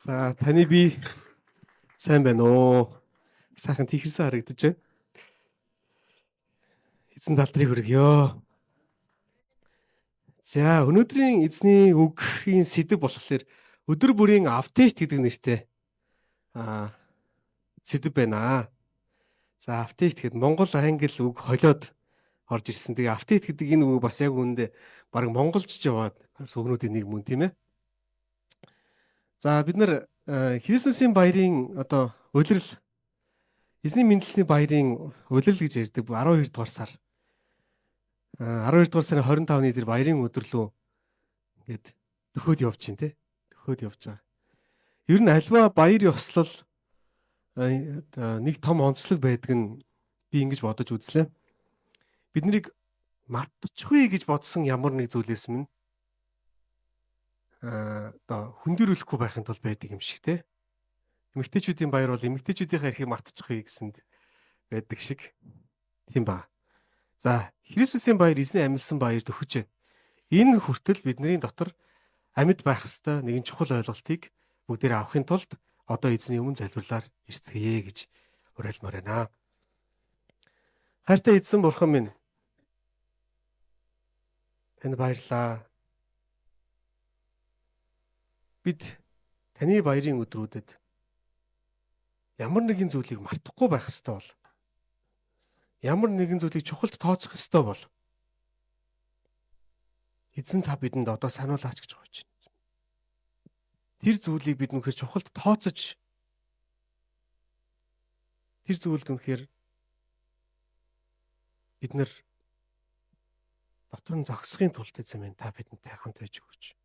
За, таны бие сайн байна уу? Сайхан тийхэрсэн харагдаж байна. Эзэн талдрыг хүргье. За, өнөөдрийн эзний үгийн сэдэв болохоор өдөр бүрийн update гэдэг нэртэй сэдэв байна. За, update гэхэд монгол англи үг холиод орж ирсэн. Тэгээ update гэдэг энэ үг бас яг үүндээ баг монголжж яваад сүгнүүдийн нэг мөн, тийм ээ. За, бид нар Христосийн баярын одоо улирал, эзний мэндэлсний баярын улирал гэж ярьдаг 12 дугаар сар. 12 дугаар сарын 25-ны тэр баярын өдөр лөө ингээд төхөөд явж чинь, тэ. Төхөөд явж байгаа. Ер нь альва баяр ёслол нэг том онцлог байдаг нь би ингэж бодож үзлээ. Бид нарыг мартчихвээ гэж бодсон ямар нэг зүйлээс минь одоо хөндөрүүлэхгүй байхын тулд байдаг юм шиг, те. Эмэгтэйчүүдийн баяр бол эмэгтэйчүүдийнхээ эрхийг мартчихъя гэсэнд байдаг шиг. Тийм ба. За, Христосийн баяр, эзний амьлсан баяр төхөж байна. Энэ хүртэл бидний дотор амьд байх ёстой нэгэн чухал ойлголтыг бүгдээрээ авахын тулд одоо эзний өмнө залбирлаар ирцгээе гэж уриалмаар байна. Хайртай эзэн бурхан минь, танд баярлалаа. Бид таны баярын өдрүүдэд ямар нэгэн зүйлийг мартахгүй байх ёстой бол, ямар нэгэн зүйлийг чухалд тооцох ёстой бол эзэн та бидэнд одоо сануулаач гэж гуйж байна. Тэр зүйлийг бид үнэхээр чухалд тооцож, тэр зүйлд үнэхээр бид нар дотор нь зогсохын тулд эзэн минь та бидэнтэй хамт байж өгөөч.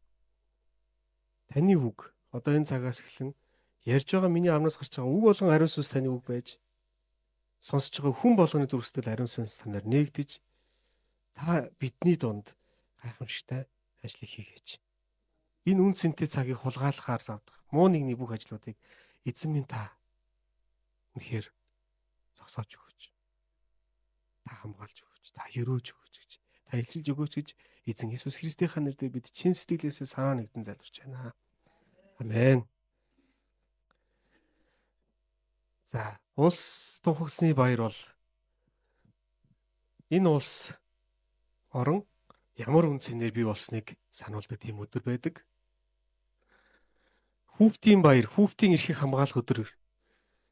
Таны үг одоо энэ цагаас эхлэн ярьж байгаа миний амнаас гарч байгаа үг болгон ариун сүнс таны үг байж, сонсож байгаа хүн болгоны зүрх сэтгэл ариун сүнс танаар нээгдэж, та бидний дунд гайхамшигтай ажлыг хийгээч. Энэ үн цэнтэй цагийг хулгайлахаар завдах муу нэгний бүх ажлуудыг эзэн минь та үнэхээр зогсоож өгөөч. Та хамгаалж өгөөч. Та өрөөж өгөөч гэж. Та илчилж өгөөч гэж эзэн Иесус Христийн нэрээр бид чин сэтгэлээсээ санаа нэгдэн залбирч байна. Амен. За, улс тунхагласны баяр бол энэ улс орон ямар үн цэнээр бий болсныг сануулдаг тийм өдөр байдаг. Хүүхдийн баяр, хүүхдийн эрхийг хамгаалах өдөр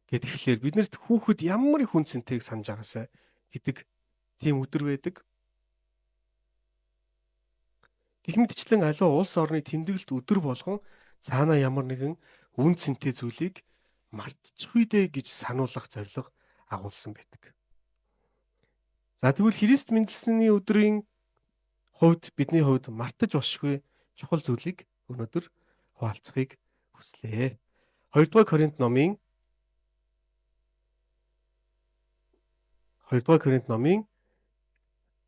гэдэг тэгэхээр биднэрт хүүхэд ямар их үн цэнтэйг санаж агаасай гэдэг тийм өдөр байдаг. Гэх мэтчлэн аливаа улс орны тэмдэглэлт өдөр болгон цаанаа ямар нэгэн үн цэнтэй зүйлийг мартчихгүй дээ гэж сануулгах зорилго агуулсан байдаг. За, тэгвэл Христ мэндэлсний өдрийн хувьд бидний хувьд мартаж болшгүй чухал зүйлийг өнөөдөр хуваалцахыг хүслээ. 2 дугаар Коринт номын 2 дугаар Коринт номын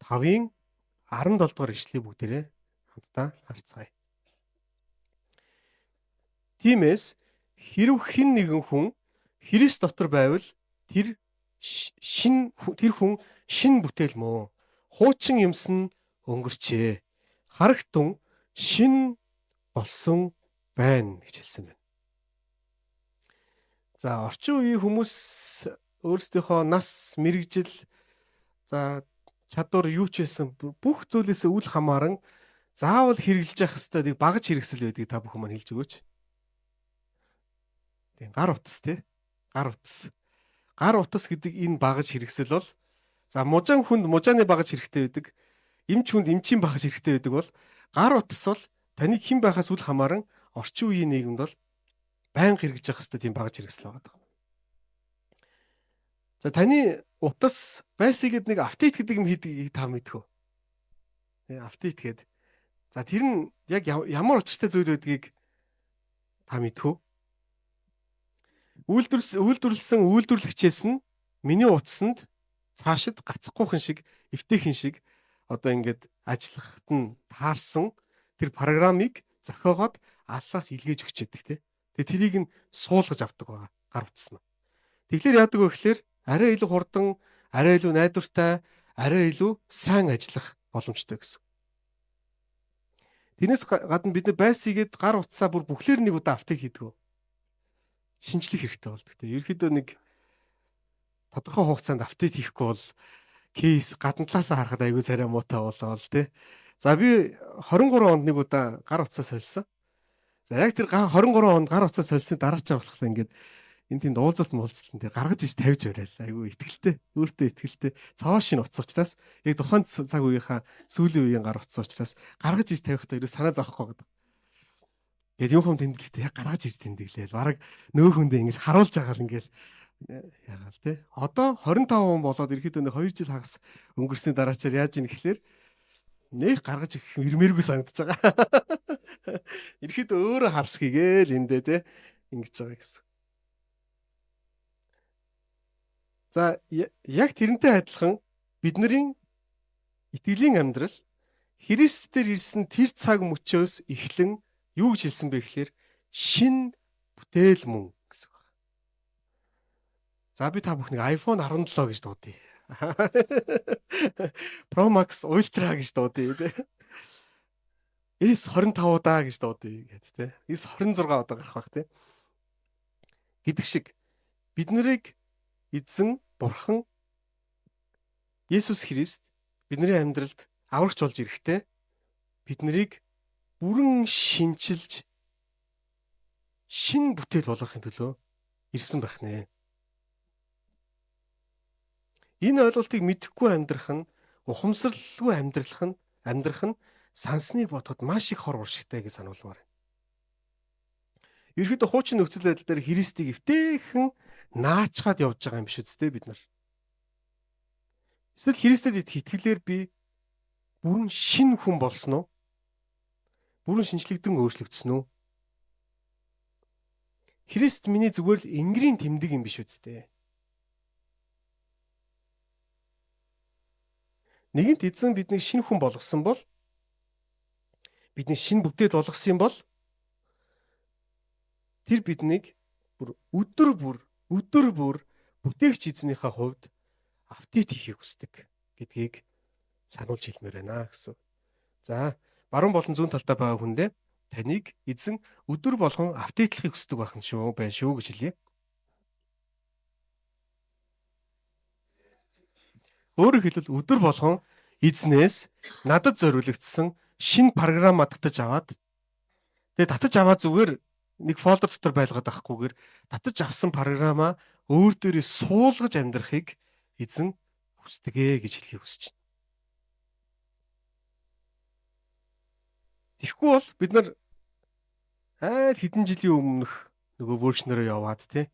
5-ын 17 дугаар ишлэгийг бүгдээрээ хамтдаа харцгаая. Тиймээс хэрв хэн нэгэн хүн Христ дотор байвал тэр хүн шин бүтээл мөө. Хуучин юмсан өнгөрчээ. Харагтун шин болсон байна гэж хэлсэн байна. За, орчин үеийн хүмүүс өөрсдийнхөө нас, мэргэжил, за чадвар юу ч байсан бүх зүйлээс үл хамааран заавал хэрэглэж явах ёстой нэг багаж хэрэгсэл байдгийг та бүхэн маань хэлж өгөөч. Тийм, гар утас, тий. Гар утас. Гар утас гэдэг энэ багаж хэрэгсэл бол за мужаан хүнд мужааны багаж хэрэгтэй байдаг. Эмч хүнд эмчийн багаж хэрэгтэй байдаг бол гар утас бол таны хэн байхаас үл хамааран орчин үеийн нийгэмд бол байнга хэрэгжиж явах ёстой тийм багаж хэрэгсэл байгаа. За, таны утас байсыгэд нэг update гэдэг юм хийдгийг та мэдэх үү? Update гэдэг. За, тэр нь яг ямар учиртай зүйл байдгийг та мэдэх үү? Үйлдвэрлэсэн үйлдвэрлэгчээс нь миний утсанд цаашид гацхгүйхэн шиг, эвтэйхэн шиг одоо ингээд ажиллахад нь таарсан тэр программыг зохиогоод алсаас илгээж өгч яадаг, тий. Тэгээ тэрийг нь суулгаж авдаг байгаа гар утас маань. Тэгэхээр яадаг вэ гэхээр арай илүү хурдан, арай илүү найдвартай, арай илүү сайн ажиллах боломжтой гэсэн. Тэрнээс гадна бид нар байс хийгээд гар утсаа бүр бүхлээр нэг удаа update хийдэг. Шинжлэх хэрэгтэй болдог те. Ерөнхийдөө нэг тодорхой хугацаанд update хийхгүй бол case гадна талаасаа харахад айгүй царай муутай болоод те. За би 23 онд нэг удаа гар утсаа сольсон. За яг тэр 23 онд гар утсаа сольсны дараачаар болохоор ингээд энэ тэнд уулзалт муулзалтан дээр гаргаж иж тавьж барайл. Айгүй итгэлтэй, өөртөө итгэлтэй. Цоо шин утас учраас яг тухайн цаг үеийнхаа сүүлийн үеийн гар утас учраас гаргаж иж тавихтаа ерөөс санаа зовхгүй гэдэг. Тэгээд юм хүм тэмдэглэхдээ яг гаргаж иж тэмдэглээл. Бараг нөө хүндээ ингэж харуулж байгаа л ингээл ягаал те. Одоо 25 он болоод ерөөхдөө нэг 2 жил хагас өнгөрсний дараачаар яаж ийн гэхлээр нэх гаргаж ирэх ирмээргүй санагдаж байгаа. Ерөөхдөө өөрөө харс хийгээл эндээ те ингэж байгаа гэсэн. За яг тэрнтэй адилхан бидний итгэлийн амьдрал Христ дээр ирсэн тэр цаг мөчөөс эхлэн юу гэж хэлсэн бэ гэхлээр шин бүтээл мөн гэсэн үг. За би та бүхнийг iPhone 17 гэж дуудъя. Pro Max Ultra гэж дуудъя тий. S25 удаа гэж дуудъя гэд тий. S26 удаа гарах бах тий. Гэдэг шиг бид нарыг эзэн Бурхан Есүс Христ бидний амьдралд аврагч болж ирэхдээ бид нарыг бүрэн шинчилж шин бүтээл болгохын төлөө ирсэн байх нэ. Энэ ойлголтыг мэдэхгүй амьдрах нь ухамсарлалгүй амьдрах нь сансныг бодоход маш их хор уршигтай гэж сануулмаар байна. Ерхэд хуучин нөхцөл байдал дээр Христийг эвтэйхэн наачгаад явж байгаа юм биш үсттэй бид нар. Эсвэл Христэд итгэх итгэлээр би бүрэн шин хүн болсон уу? Бүрэн шинчлэгдэн өөрчлөгдсөн үү? Христ миний зүгээр л энгэрийн тэмдэг юм биш үсттэй. Нэгэнт эзэн биднийг шинэ хүн болгосон бол бидний шинэ бүтээл болгосон юм бол тэр биднийг бүр өдөр бүр бүтээгч эзнийхээ хувьд апдейт хийхийг хүсдэг гэдгийг сануулж хэлмээр байна гэсэн. За баруун болон зүүн талдаа байгаа хүндээ таныг эзэн өдөр болгон апдейтлахыг хүсдэг байх нь шүү байна шүү гэж хэлье. Өөрөөр хэлбэл өдөр болгон эзнээс надад зориулагдсан шинэ програмаа татаж аваад тэгээ татаж аваад зүгээр нэг фолдер дотор байлгаад авахгүйгээр татаж авсан програмаа өөр дээрээ суулгаж амьдрахыг эзэн хүсдэг ээ гэж хэлхийг хүсэж байна. Тэгэхгүй бол бид нар айл хэдэн жилийн өмнөх нөгөө вершнөрөө яваад тий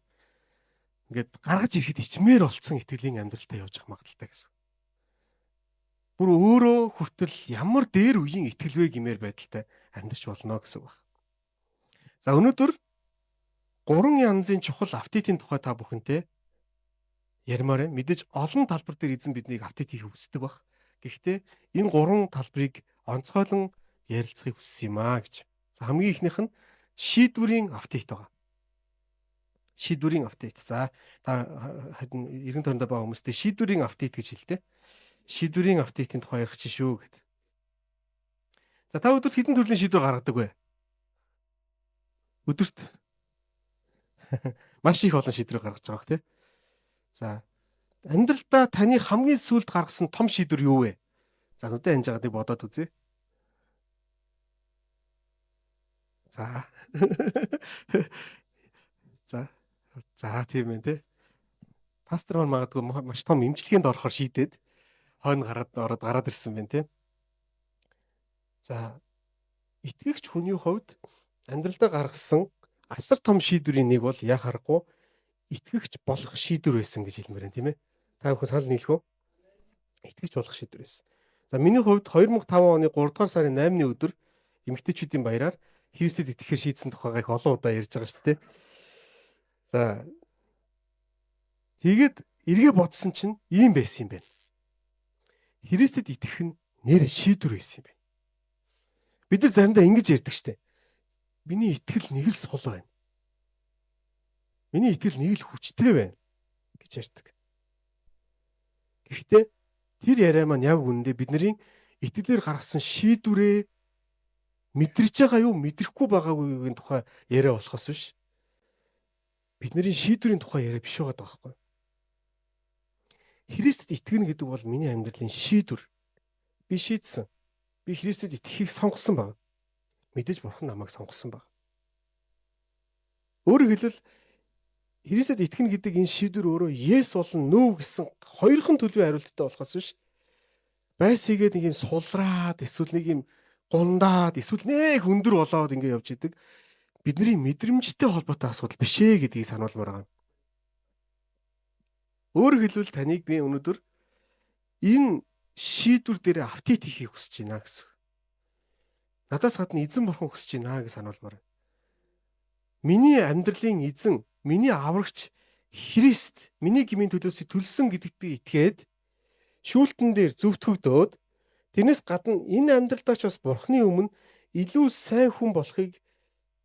ингээд гаргаж ирэхэд ичмээр болцсон итгэлийн амьдралтай явж явах магадaltaй гэсэн. Бүр өөрөө хүртэл ямар дээр үеийн итгэл вэ гэмээр байдалтай амьдарч болно гэсэн үг байна. За өнөөдөр гурван янзын чухал update-ийн тухай та бүхэнтэй ярмаар байна. Мэдээж олон талбар дээр эзэн биднийг update хийх хүсдэг баг. Гэхдээ энэ гурван талбарыг онцгойлон ярилцахыг хүссэн юм аа гэж. За хамгийн эхнийх нь шийдвэрийн update байгаа. Шийдвэрийн update. За та эргэн тойрондоо байгаа хүмүүстээ шийдвэрийн update гэж хэлдэг. Шийдвэрийн update-ийн тухай ярих чинь шүү гэд. За та өдөрт хэдэн төрлийн шийдвэр гаргадаг вэ? Өдөрт маш их олон шийдвэр гаргаж байгаа бох тий. За амьдралдаа таны хамгийн сүүлд гаргасан том шийдвэр юу вэ? За нүдэ анж байгаадыг бодоод үзье. За. За. За тийм ээ тий. Пастор маань магадгүй маш том имчилгээнд орохоор шийдээд хойно гараад ороод гараад ирсэн байна тий. За итгэгч хүний хувьд амьдралдаа гаргасан асар том шийдвэрийн нэг бол яа харахгүй итгэгч болох шийдвэр байсан гэж хэлмээр байна тийм ээ. Та бүхэн санал нийлэх үү? Итгэгч болох шийдвэр байсан. За миний хувьд 2005 оны 3 дугаар сарын 8-ны өдөр эмэгтэйчүүдийн баяраар Христэд итгэхээр шийдсэн тухайгаа их олон удаа ярьж байгаа шүү дээ. За тэгээд эргээ бодсон чинь ийм байсан юм байна. Христэд итгэх нь нэр шийдвэр байсан юм байна. Бид нар заримдаа ингэж ярьдаг штэ. Миний итгэл нэг л сул байна. Миний итгэл нэг л хүчтэй байна гэж ярьдаг. Гэхдээ тэр яриа маань яг үнэндээ бидний итгэлээр гаргасан шийдвэрээ мэдэрч байгаа юу, мэдрэхгүй байгаагүй тухай яриа болохоос биш. Бидний шийдвэрийн тухай яриа биш байгаа байхгүй. Христэд итгэнэ гэдэг бол миний амьдралын шийдвэр. Би шийдсэн. Би Христэд итгэхийг сонгосон баг. Мэдээж Бурхан намайг сонгосон баг. Өөрөөр хэлбэл Христэд итгэнэ гэдэг энэ шийдвэр өөрөө yes болон no гэсэн хоёрхан төлөвийн хариулттай болохоос биш. Байсыгээд нэг юм сулраад эсвэл нэг юм гундаад эсвэл нэг өндөр болоод ингэ явж идэг. Бидний мэдрэмжтэй холбоотой асуудал биш ээ гэдгийг сануулмаар байгаа юм. Өөрөөр хэлбэл таныг би өнөөдөр энэ шийдвэр дээр апдейт хийхийг хүсэж байна гэсэн. Надаас гадна эзэн бурхан хүсэж байна гэж сануулмаар байна. Миний амьдралын эзэн, миний аврагч Христ миний гмийн төлөөс төлсөн гэдэгт би итгээд шүүлтэн дээр зөвтгөгдөөд тэрнээс гадна энэ амьдралдаа ч бас бурханы өмнө илүү сайн хүн болохыг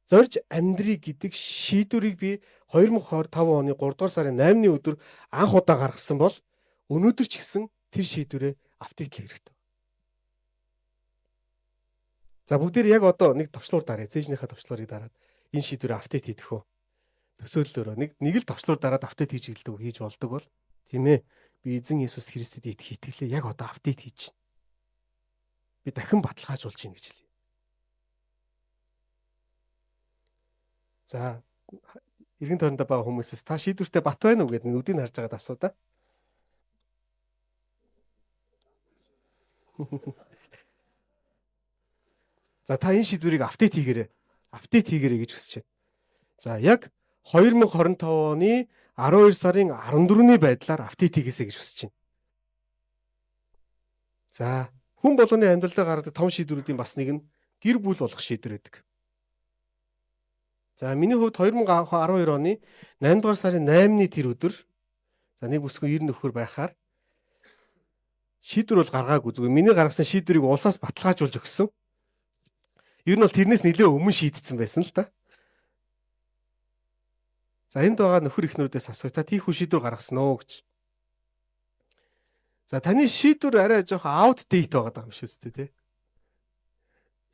зорж амьдрий гэдэг шийдвэрийг би 2025 оны 3 дугаар сарын 8-ны өдөр анх удаа гаргасан бол өнөөдөр ч гэсэн тэр шийдвэрээ апдейтлэх хэрэгтэй. За бүгдээр яг одоо нэг товчлуур даръя. Цээжнийхээ товчлуурыг дараад энэ шийдвэрээ апдейт хийх үү? Төсөөллөөрөө нэг л товчлуур дараад апдейт хийж гэлдэг хийж болдог бол тийм ээ. Би эзэн Иесус Христэд итгэх итгэлээ яг одоо апдейт хийж байна. Би дахин баталгаажуулж байна гэж хэлье. За эргэн тойрондоо байгаа хүмүүсээс та шийдвэртэй бат байна уу гэдээ нүдийг харж байгаад асуу да. За та энэ шийдвэрийг апдейт хийгээрэй. Апдейт хийгээрэй гэж хүсэж байна. За яг 2025 оны 12 сарын 14-ний байдлаар апдейт хийгээсэй гэж хүсэж байна. За хүн болгоны амьдралдаа гаргадаг том шийдвэрүүдийн бас нэг нь гэр бүл болох шийдвэр байдаг. За миний хувьд 2012 оны 8 дугаар сарын 8-ны тэр өдөр за нэг бүсгүй 90 нөхөр байхаар шийдвэр бол гаргаагүй, зүгээр миний гаргасан шийдвэрийг улсаас баталгаажуулж өгсөн. Ер нь бол тэрнээс нэлээд өмнө шийдсэн байсан л да. За энд байгаа нөхөр эхнэрүүдээс асууя. Та тийхүү шийдвэр гаргасан уу гэж. За таны шийдвэр арай жоох outdate байгаа юм шиг үстэй тий.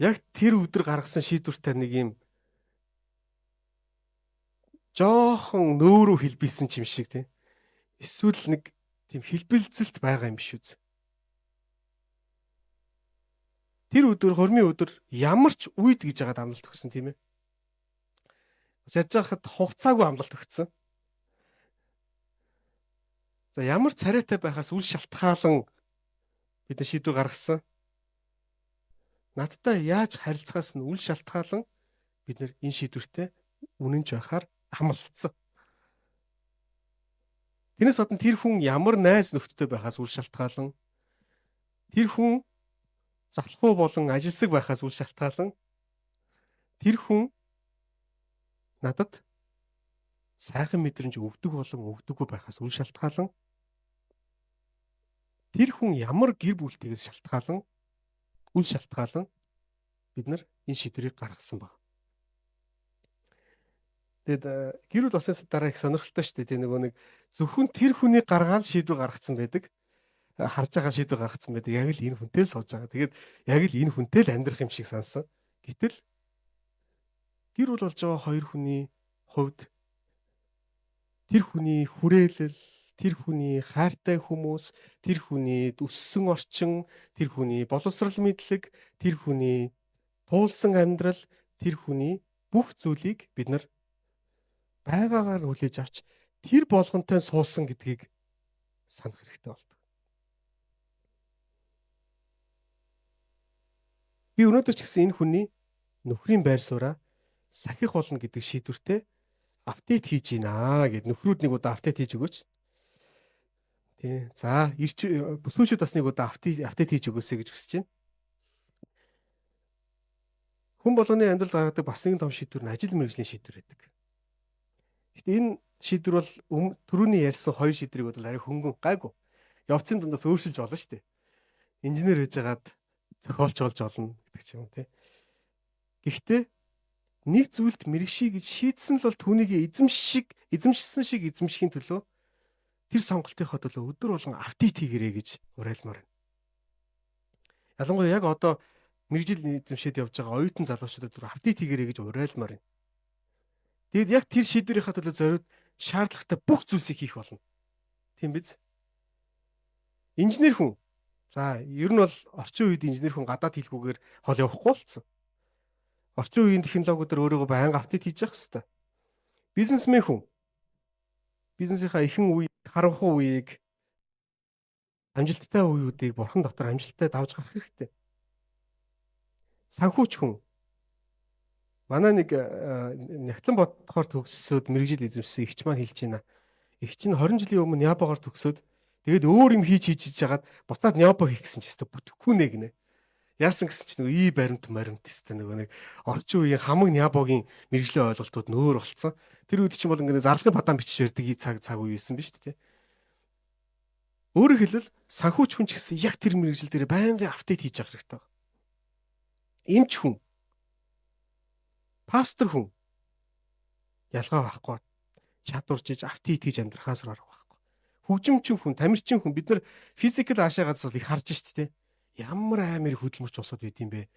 Яг тэр өдөр гаргасан шийдвэртэй нэг юм жоохон нөөрөө хэлбэлсэн юм шиг тий. Эсвэл нэг тийм хэлбэлзэлт байгаа юм биш үз. Тэр өдөр хормын өдөр ямар ч үед гэж яагаад амлалт өгсөн тийм ээ. Бас яаж яхад хугацаагүй амлалт өгсөн. За ямар царайтай байхаас үл шалтгаалan бид нар шийдвэр гаргасан. Надтай яаж харилцахаас нь үл шалтгаалan бид нар энэ шийдвэртэй үнэнч байхаар амлалцсан. Тэрнээс гадна тэр хүн ямар найз нөхдөдтэй байхаас үл шалтгаалan, тэр хүн залхуу болон ажилсаг байхаас үл шалтгаалan, тэр хүн надад сайхан мэдрэмж өгдөг болон өгдөггүй байхаас үл шалтгаалan, тэр хүн ямар гэр бүлтэйгээс шалтгаалan үл шалтгаалan бид нар энэ шийдвэрийг гаргасан баг. Тэгээд гэр бүл болсны дараа их сонирхолтой шүү дээ. Нөгөө нэг зөвхөн тэр хүний гаргаал шийдвэр гаргацсан байдаг. Харж байгаа шийдвэр гаргацсан байдаг. Яг л энэ хүнтэй л сууж байгаа. Тэгээд яг л энэ хүнтэй л амьдрах юм шиг сансан. Гэтэл гэр бүл болж байгаа хоёр хүний хувьд тэр хүний хүрээлэл, тэр хүний хайртай хүмүүс, тэр хүний өссөн орчин, тэр хүний боловсрал мэдлэг, тэр хүний туулсан амьдрал, тэр хүний бүх зүйлийг бид нар байгаагаар хүлээж авч тэр болгонтой суусан гэдгийг санах хэрэгтэй болдог. Би өнөөдөр ч гэсэн энэ хүний нөхрийн байр сууриа сахих болно гэдэг шийдвэртэй апдейт хийж гинэ гэд нөхрүүд нэг удаа апдейт хийж өгөөч. Тий. За бүсгүүчүүд бас нэг удаа апдейт хийж өгөөсэй гэж хүсэж байна. Хүн болгоны амьдралд гаргадаг бас нэгэн том шийдвэр нь ажил мэргэжлийн шийдвэр байдаг. Гэтэ энэ шийдвэр бол түрүүний ярьсан хоёр шийдвэрийг бол арай хөнгөн гайгүй. Явцын дундаас өөрчилж болно шүү дээ. Инженер байж байгаад зохиолч болж олно гэдэг ч юм уу тий. Гэхдээ нэг зүйлд мэрэгший гэж шийдсэн л бол түүнийг эзэмшсэн шиг эзэмшихийн төлөө тэр сонголтынхоо төлөө өдөр болгон апдейт хийгэрэй гэж уриалмаар байна. Ялангуяа яг одоо мэргэжил эзэмшээд явж байгаа оюутан залуучуудад бүр апдейт хийгэрэй гэж уриалмаар байна. Тэгэд яг тэр шийдвэрийнхаа төлөө зориуд шаардлагатай бүх зүйлсийг хийх болно. Тийм биз? Инженер хүн. За, ер нь бол орчин үед инженер хүн гадаад хэлгүүгээр хол явахгүй болсон. Орчин үеийн технологиудаар өөрийгөө байнга update хийж явах хэрэгтэй. Бизнесмен хүн. Бизнесийнхаа ихэнх үе, харанхуй үеийг, амжилттай үеүүдийг бурхан дотор амжилттай давж гарах хэрэгтэй. Санхүүч хүн. Манай нэг нягтлан бодохоор төгссөөд мэргэжил эзэмшсэн эгч маань хэлж байна. Эгч нь 20 жилийн өмнө Нябагаар төгсөөд тэгээд өөр юм хийж хийж жагаад буцаад Нябо хийх гэсэн ч өстө бүтэхгүй нэ гинэ. Яасан гэсэн чинь нөгөө и баримт маримт өстө нөгөө нэг орчин үеийн хамаг Нябогийн мэргэжлийн ойлголтууд нь өөр болцсон. Тэр үед чинь бол ингээд зарлахын бадаан бичиж барьдаг и цаг цаг үе байсан биз дээ. Өөрөөр хэлбэл санхүүч хүн ч гэсэн яг тэр мэргэжил дээр байнгын update хийж явах хэрэгтэй байна. Эмч хүн, пастор хүн ялгаа байхгүй чадваржиж update хийж амьдрахаас арга байхгүй. Хөгжимчин хүн, тамирчин хүн бид нар physical Asia газар их харж шít те. Ямар амар хөдөлмөрч улсууд байд юм бэ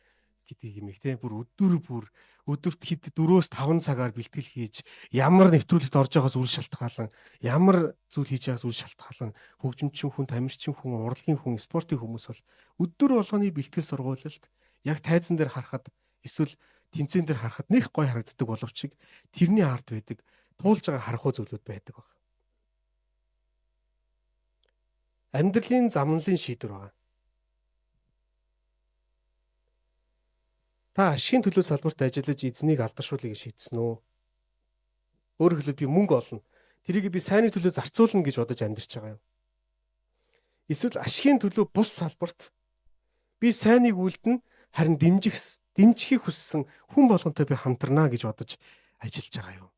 гэдэг юм их те. Бүр өдөр бүр өдөрт хэд 4-5 цагаар бэлтгэл хийж ямар нэвтрүүлэгт орж байгаас үр шалтгаалan ямар зүйл хийж байгаас үр шалтгаалan хөгжимчин хүн, тамирчин хүн, урлагийн хүн, спортын хүмүүс бол өдөр болгоны бэлтгэл сургуулилт яг тайзан дээр харахад эсвэл тэмцээн дээр харахад нэх гой харагддаг боловч тэрний ард байдаг туулж байгаа харахуу зүйлүүд байдаг баг. Амьдралын замналын шийдвэр байгаа. Та ашигын төлөө салбарт ажиллаж эзнийг алдаршуулъя гэж шийдсэн үү? Өөрөөр хэлбэл би мөнгө олно. Тэрийг би сайнны төлөө зарцуулна гэж бодож амьдарч байгаа юм. Эсвэл ашигын төлөө бус салбарт би сайныг үлдэн харин дэмжихийг хүссэн хүн болгонтой би хамтарна гэж бодож ажиллаж байгаа юм.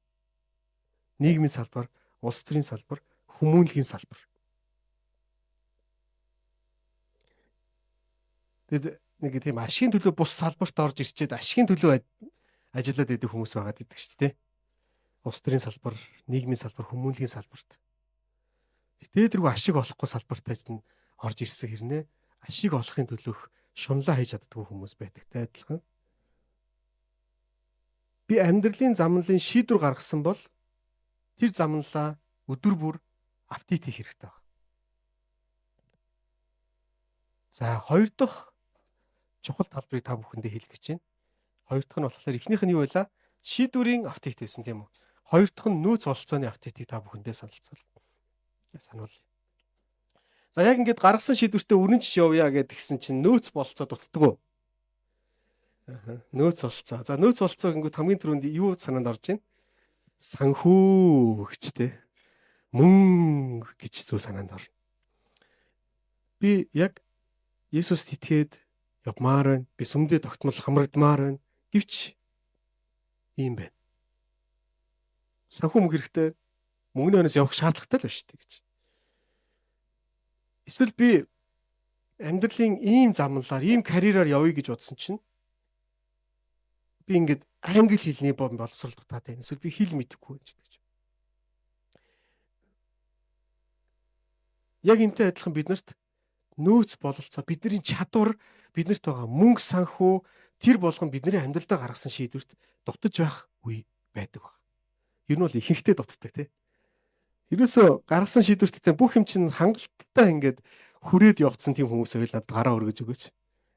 Нийгмийн салбар, улс төрийн салбар, хүмүүнлэгийн салбар. Тэгэд нэг тийм ашигын төлөө бус салбарт орж ирчээд ашигын төлөө ажиллаад байдаг хүмүүс байгаад идэг шүү дээ. Улс төрийн салбар, нийгмийн салбар, хүмүүнлэгийн салбарт. Гэтэ тэргүй ашиг олохгүй салбарт нь орж ирсэн хэрнээ ашиг олохын төлөөх шунлаа хийж чаддгүй хүмүүс байдагтай адилхан. Би амьдралын замналын шийдвэр гаргасан бол тэр замналаа өдөр бүр апдейт хийх хэрэгтэй байна. За, хоёр дахь чухал талбарыг та бүхэндээ хэлэх гэж байна. Хоёр дахь нь болохоор эхнийх нь юу байлаа? Шийдвэрийн апдейт байсан тийм үү? Хоёр дахь нь нөөц ололцооны апдейтыг та бүхэндээ сануулъя. За, яг ингээд гаргасан шийдвэртээ өрнөж явъя гэдгсэн чинь нөөц бололцоо дутдаг уу? Нөөц бололцоо. За, нөөц бололцоо гингүүд хамгийн түрүүнд юу санаанд орж байна? Санхүү гэж те. Мөнгө гэж зүйл санаанд орно. Би яг Есүст итгээд явмаар байна. Би сүмдээ тогтмол хамрагдмаар байна. Гэвч ийм байна. Санхүү мөнгө хэрэгтэй. Мөнгөний өнөөс явах шаардлагатай л байна шүү дээ гэж. Эсвэл би амьдралын ийм замналаар, ийм карьераар явъя гэж бодсон чинь би ингээд англи хэлний боловсрол дутаад байна. Эсвэл би хэл мэдэхгүй гэж гэдэг. Яг энтэй адилхан биднэрт нөөц бололцоо, бидний чадвар, биднэрт байгаа мөнгө санхүү тэр болгон бидний амьдралдаа гаргасан шийдвэрт дутаж байх үе байдаг баг. Ер нь бол ихэнхдээ дутдаг тий. Ерөөсөө гаргасан шийдвэрттэй бүх юм чинь хангалттай ингээд хүрээд явцсан тийм хүмүүс байл надад гараа өргөж өгөөч.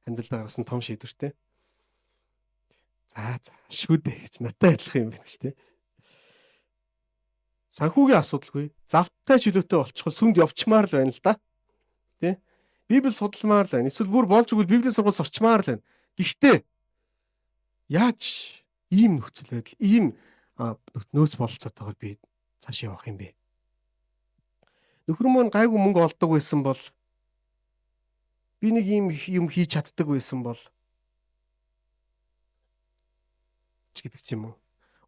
Амьдралдаа гаргасан том шийдвэртэй. За шүү дээ гэж надтай адилхан юм байна шүү дээ. Санхүүгийн асуудалгүй. Завтай чөлөөтэй болчихвол сүмд явчмаар л байна л да. Тэ? Библи судалмаар л байна. Эсвэл бүр болж өгвөл Библийн сургууль сурчмаар л байна. Гэхдээ яаж ийм нөхцөл байдал, ийм нөөц бололцоотойгоор би цааш явах юм бэ? Нөхөр маань гайгүй мөнгө олдог байсан бол би нэг ийм юм хийж чаддаг байсан бол ч гэдэг ч юм уу.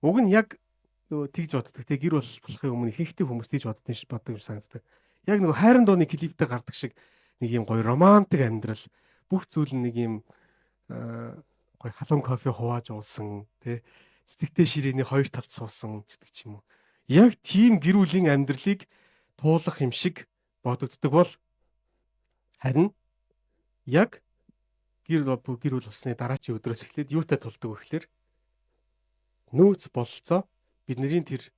Уг нь яг тэгж боддог. Тэг гэр болохын өмнө ихэнхдээ хүмүүс тэгж боддог юм боддог юм санагддаг. Яг нөгөө хайрын дууны клиптэй гардаг шиг нэг юм гоё романтик амьдрал, бүх зүйл нь нэг юм гоё халуун кофе хувааж уусан, тэ цэцэгтэй ширээний хоёр талд суусан гэдэг ч юм уу. Яг тийм гэр бүлийн амьдралыг туулах юм шиг бодогддог бол харин яг гэр бүл болсны дараачийн өдрөөс эхлээд юутай тулдаг вэ гэхээр нөөц бололцоо Бидний тэр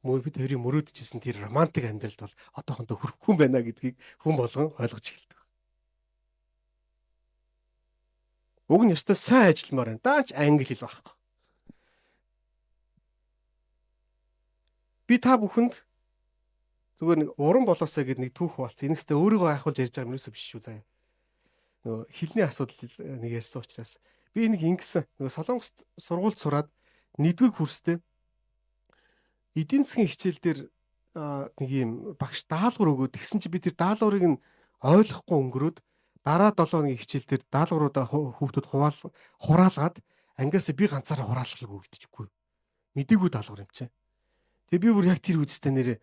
бид хоёрын мөрөөдөжсэн тэр романтик амьдралд бол одоохондоо хүрэхгүй юм байна гэдгийг хүн болгон ойлгож эхэлдэг. Уг нь ёстой сайн ажилламаар байна. Даач англи хэл байхгүй. Би та бүхэнд зүгээр нэг уран болоосаа гэд нэг түүх хуваалцсан. Энэстэй өөрийгөө айхуулж ярьж байгаа юм юусоо биш шүү заяа. Нөгөө хэлний асуудал нэг ярьсан учраас би нэг ингэсэн. Нөгөө Солонгост сургуульд сураад нэгдүгээр курстэй эдийн засгийн хичээл дээр нэг юм багш даалгавар өгөөд тэгсэн чи би тэр даалгаврыг нь ойлгохгүй өнгөрөөд дараа 7 хоногийн хичээл дээр даалгавруудаа хүүхдүүд хураалгаад ангиас би ганцаараа хураалгалгүй үлдчихгүй. Мэдээгүй даалгавар юм чинь. Тэгээ би бүр яг тэр үедээ нэрээ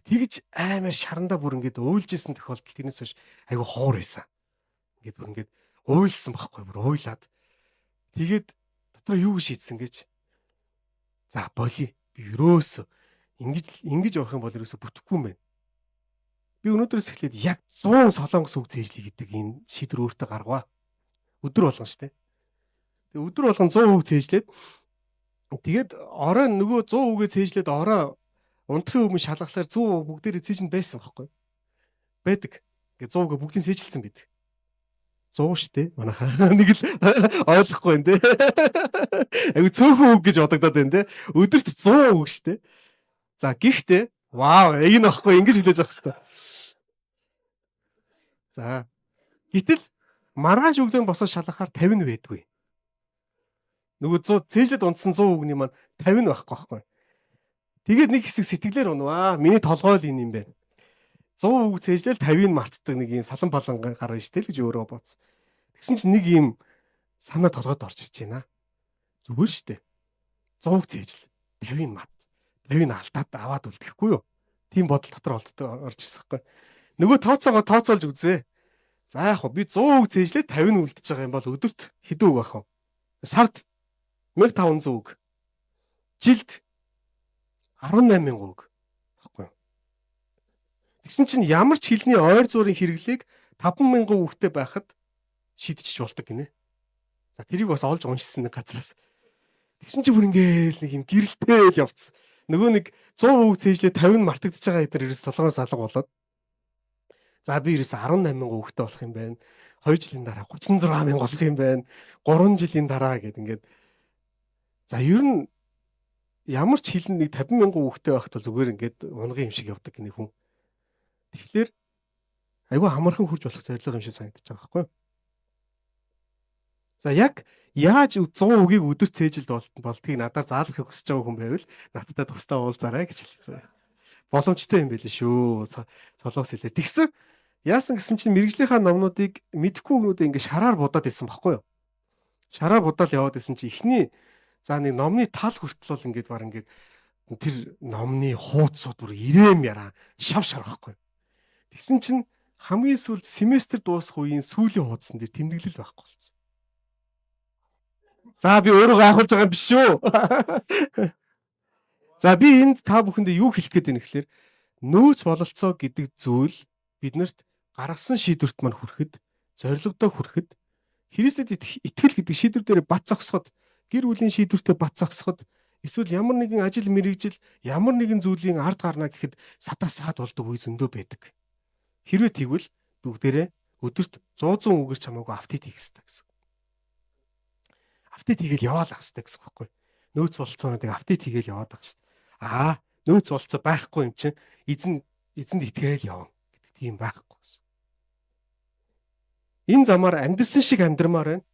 тэгж аймаар шарандаа бүр ингээд уйлжсэн тохиолдол тэрнээс хойш айгүй ховор байсан. Ингээд бүр ингээд уйлсан байхгүй бүр уйлаад. Тэгээд дотор юу гэж шийдсэн гэж. За боли би ерөөсөө ингэж явах юм бол ерөөсөө бүтэхгүй юм байна. Би өнөөдрөөс эхлээд яг 100 солонгос үг цээжлэе гэдэг ийм шийдвэр өөртөө гаргаваа. Өдөр болгон штэ. Тэгээ өдөр болгон 100 үг цээжлээд тэгээд орой нөгөө 100 үгээ цээжлээд орой унтахын өмнө шалгахлаар 100 бүгдээрээ цээжинд байсан байхгүй. Байдаг. Ингээ 100 үгээ бүгдийг цээжилсэн байдаг. 100 штэ манайхаа нэг л ойлгохгүй байна те. Айгу цөөхөн үг гэж бодогдоод байна те. Өдөрт 100 үг штэ. За гэхдээ вау энэ байхгүй ингэж хүлээж авах хэвээр. За гэтэл маргааш өглөө босоод шалгахаар 50 нь байдгүй. Нөгөө 100 цээжлэд унтсан 100 үгний маань 50 нь байхгүй байхгүй. Тэгээд нэг хэсэг сэтгэлээр унваа. Миний толгой л энэ юм байна. 100 үг цээжлээл 50-ыг мартдаг нэг юм салан балан гарна штэ л гэж өөрөө бодсон. Тэгсэн чинь нэг юм санаа толгойд орж ирж байна. Зүгээр штэ. 100 үг цээжл 50-ыг март. 50-ыг алдаад аваад үлдэхгүй юу? Тийм бодол дотор орж ирсэн байхгүй. Нөгөө тооцоогоо тооцоолж үзвэ. За яг хөө би 100 үг цээжлээ 50 нь үлдэж байгаа юм бол өдөрт хэдэн үг байх вэ? Сард 1500 үг. Жилд 18000 үг. Баггүй юу? Тэгсэн чинь ямар ч хэлний ойр зуурын хэрэглээг 5000 үгтэй байхад шийдчих болдог гинэ. За тэрийг бас олж уншсан нэг газраас. Тэгсэн чинь бүр ингээл нэг юм гэрэлтэй л явцсан. Нөгөө нэг 100 үг цээжлээ 50 нь мартагдчихж байгаа эдгээр ерөөс толгоноос алга болоод. За би ерөөс 18000 үгтэй болох юм байна. 2 жилийн дараа 36000 болох юм байна. 3 жилийн дараа гэд ингээд. За ер нь ямар ч хэлэнд нэг 50000 үгтэй байхад бол зүгээр ингээд унгын юм шиг явдаг гинэ хүн. Тэгэхээр айгүй амархан хурж болох зорилго юм шиг санагдаж байгаа байхгүй юу? За яг яаж 100 үгийг өдөр цээжилд болдгийг надаар заалгахыг хүсэж байгаа хүн байвал надтай тусдаа уулзаарай гэж хэлсэн. Боломжтой юм байл шүү. Солонгос хэлээр. Тэгсэн яасан гэсэн чинь мэрэгжлийнхаа номнуудыг мэдэхгүй хүмүүдээ ингээ шараар будаад исэн байхгүй юу? Шараар будаал яваад исэн чи эхний за нэг номны тал хүртэл бол ингээд баг ингээд тэр номны хуудсууд бүр ирэм яраа шав шар байхгүй. Тэгсэн чинь хамгийн сүүлд семестр дуусах үеийн сүүлийн хуудсан дээр тэмдэглэл байхгүй болсон. За би өөрөө гайхуулж байгаа юм биш шүү. За би энд та бүхэндээ юу хэлэх гээд байна гэхээр нөөц бололцоо гэдэг зүйл биднэрт гаргасан шийдвэрт маань хүрэхэд, зорилгодоо хүрэхэд, Христэд итгэл гэдэг шийдвэр дээр бат зогсоход, гэр бүлийн шийдвэртээ бат зогсоход, эсвэл ямар нэгэн ажил мэргэжил, ямар нэгэн зүйлийн ард гарна гэхэд садаа саад болдог үе зөндөө байдаг. Хэрвээ тэгвэл бүгдээрээ өдөрт 100 үгээр ч хамаагүй апдейт хийх хэрэгтэй гэсэн. Апдейт хийгээл яваал ах хэрэгтэй гэсэн үг байхгүй. Нөөц бололцоонуудыг апдейт хийгээл яваад ах хэрэгтэй. Аа, нөөц бололцоо байхгүй юм чинь эзэнд итгээл явна гэдэг тийм байхгүй гэсэн. Энэ замаар амьдрсан шиг амьдрмаар байна.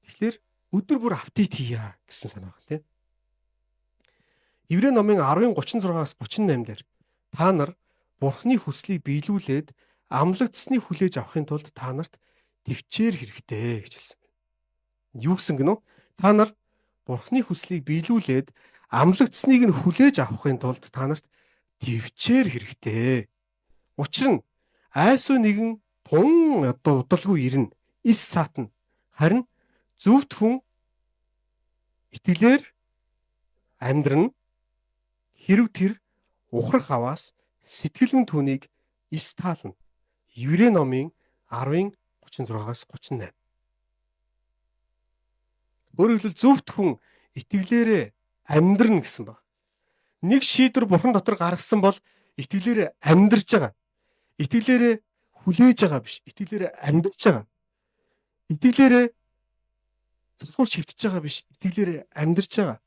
Тэгэхээр өдөр бүр апдейт хийя гэсэн санаа байна тийм. Еврей номын 10:36-аас 38 дээр та нар Бурхны хүслийг биелүүлээд амлагдсаныг хүлээж авахын тулд та нарт төвчээр хэрэгтэй гэж хэлсэн байна. Юу гэсэн гэнэ үү? Та нар Бурхны хүслийг биелүүлээд амлагдсныг нь хүлээж авахын тулд та нарт төвчээр хэрэгтэй. Учир нь айсуу нэгэн тун одоо удалгүй ирнэ. Ис саатна. Харин зөвхт хүн итгэлээр амьдрна. Хэрв тэр ухрах аваас сэтгэл нь түүнийг ис таална. Еврей номын 10:36-аас 38. Өөрөөр хэлбэл зөвхт хүн итгэлээрээ амьдрна гэсэн баг. Нэг шийдвэр Бурхан дотор гаргасан бол итгэлээрээ амьдарч байгаа. Итгэлээрээ хүлээж байгаа биш. Итгэлээрээ амьдарч байгаа. Итгэлээрээ залхуур шивтэж байгаа биш. Итгэлээрээ амьдарч байгаа.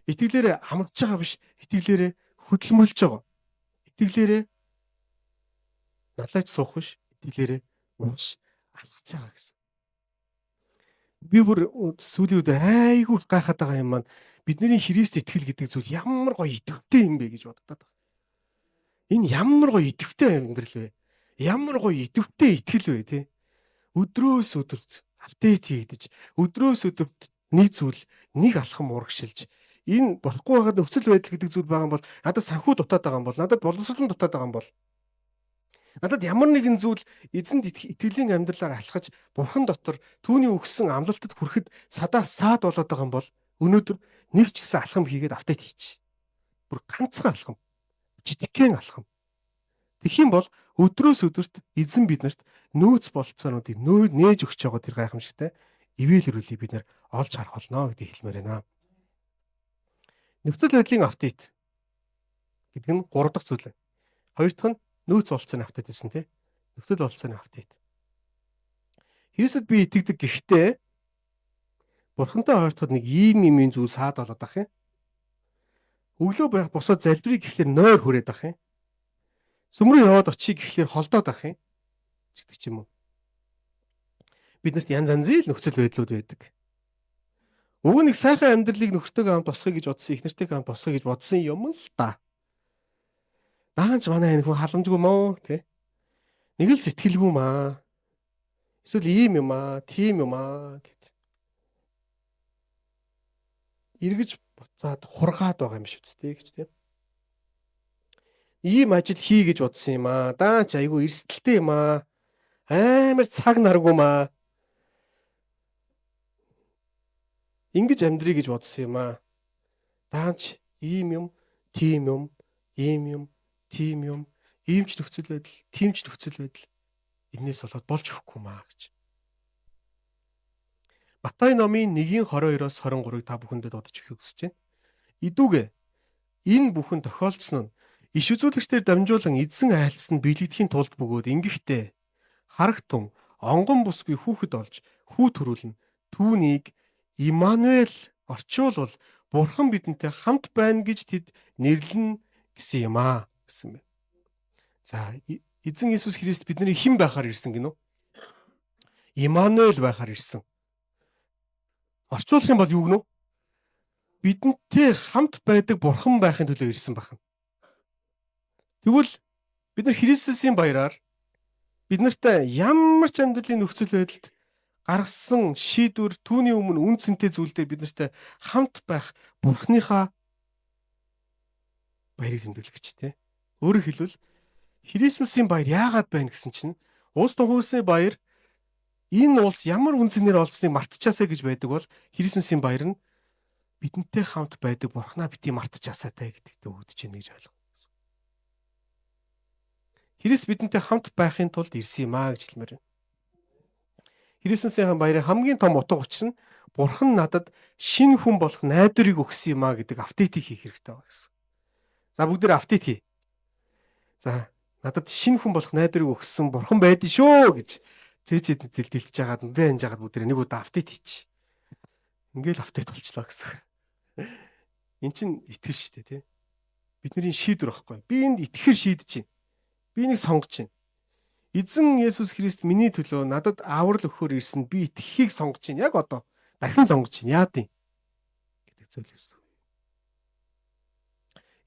Итгэлээрээ амарч байгаа биш. Итгэлээрээ хөдөлмөрлөж байгаа. Итгэлээрээ налайч суух биш. Итгэлээрээ унш алхаж байгаа гэсэн. Би бүр сүүлийн өдөр айгүй гайхаад байгаа юм маань бидний Христ итгэл гэдэг зүйл ямар гоё идэвхтэй юм бэ гэж боддоод байгаа. Энэ ямар гоё идэвхтэй амьдрал вэ? Ямар гоё идэвхтэй итгэл вэ, тэ? Өдрөөс өдөрт update хийгдэж, өдрөөс өдөрт нэг зүйл, нэг алхам урагшилж, энэ болохгүй байгаад нөхцөл байдал гэдэг зүйл байгаа юм бол надад санхүү дутаад байгаа юм бол надад боловсрол дутаад байгаа юм бол надад ямар нэгэн зүйл эзэнд итгэлийн амьдралаар алхаж Бурхан дотор түүний өгсөн амлалтад хүрэхэд садаа саад болоод байгаа юм бол өнөөдөр нэг ч гэсэн алхам хийгээд update хийчих. Бүр ганцхан алхам. Жижигхэн алхам. Тэгэх юм бол өдрөөс өдөрт эзэн биднэрт нөөц болцоонуудыг нээж өгч байгаа тэр гайхамшигтай ивэл өрөөлийг бид нэр олж харах болно гэдгийг хэлмээр байна. Нөхцөл байдлын update гэдэг нь 3 дахь зүйл. Хоёр дахь нь нөөц болцооны update гэсэн тий. Нөхцөл болцооны update. Христэд би итгэдэг гэхдээ Бурхантай ойртоход нэг ийм юм зүйл саад болоод ах юм. Өглөө босоод залбирыг гэхлээр нойр хүрээд ах юм. Сүм рүү яваад очих гэхлээр холдоод ах юм гэдэг ч юм уу. Бид нарт янз янзын л нөхцөл байдлууд байдаг. Уг нэг сайхан амьдралыг нөхөртөөгөө хамт босгоё гэж бодсон, их нэртэйгээ хамт босгоё гэж бодсон юм л да. Даанч манай энэ хүн халамжгүй мөө тий. Нэг л сэтгэлгүй маа. Эсвэл ийм юм аа, тийм юм аа гэд. Эргэж буцаад хургаад байгаа юм шүү дээ гэж тий. Ийм ажил хий гэж бодсон юм аа. Даанч айгүй эрсдэлтэй юм аа. Амар цаг наргүй маа. Ингэж амьдрий гэж бодсон юм аа. Даанч ийм юм, тийм юм, ийм юм, тийм юм, ийм ч нөхцөл байдал, тийм ч нөхцөл байдал энээс болоод болж өгөхгүй маа гэж. Матай номын 1:22-оос 23-ыг та бүхэндээ дуудаж өгөхийг хүсэж байна. Идүүгээ энэ бүхэн тохиолдсон нь иш үзүүлэгчдээр дамжуулан эзэн айлцсан биелэгдэхийн тулд бөгөөд ингэхдээ харагтун онгон бусгүй хүүхэд олж хүү төрүүлнэ. Түүнийг Иммануэль орчуулвал Бурхан бидэнтэй хамт байна гэж тэд нэрлэнэ гэсэн юм аа гэсэн байна. За эзэн Иесус Христ бидний хэн байхаар ирсэн гинөө? Иммануэль байхаар ирсэн. Орчуулах юм бол юу гэнэ? Бидэнтэй хамт байдаг Бурхан байхын төлөө ирсэн байна. Тэгвэл бид нар Христосийн баяраар бид нартай ямар ч амьдралын нөхцөл байдалд гаргасан шийдвэр түүний өмнө үн цэнтэй зүйл дээр бид нартай хамт байх Бурханыхаа баярыг тэмдэглэх гэж тий. Өөрөөр хэлбэл Христосийн баяр яагаад байна гэсэн чинь улс тунхагласны баяр энэ улс ямар үн цэнээр олдсныг мартчихаасаа гэж байдаг бол Христосийн баяр нь бидэнтэй хамт байдаг Бурханаа бити мартчихаасаа гэдэгт өгдөж байна гэж ойлгоо. Христ бидэнтэй хамт байхын тулд ирсэн юм аа гэж хэлмээр байна. Христосийн баярын хамгийн том утга учир нь Бурхан надад шинэ хүн болох найдварыг өгсөн юм аа гэдэг апдейтыг хийх хэрэгтэй байгаа гэсэн. За бүгдээр апдейт хий. За надад шинэ хүн болох найдварыг өгсөн Бурхан байдсан шүү гэж цээжэд зэлдэлтэж жагаад нүдэн анж жагаад бүгдээр нэг удаа апдейт хийчих. Ингээл апдейт болчлоо гэсэн. Эн чин итгэл шүү дээ тий. Бидний шийдвэр байхгүй. Би энд итгэхэр шийдэж байна. Би энийг сонгож байна. Эзэн Есүс Христ миний төлөө надад аврал өгөхөөр ирсэн би итгэхийг сонгож байна. Яг одоо дахин сонгож байна. Яа дий гэдэг зүйл гэсэн.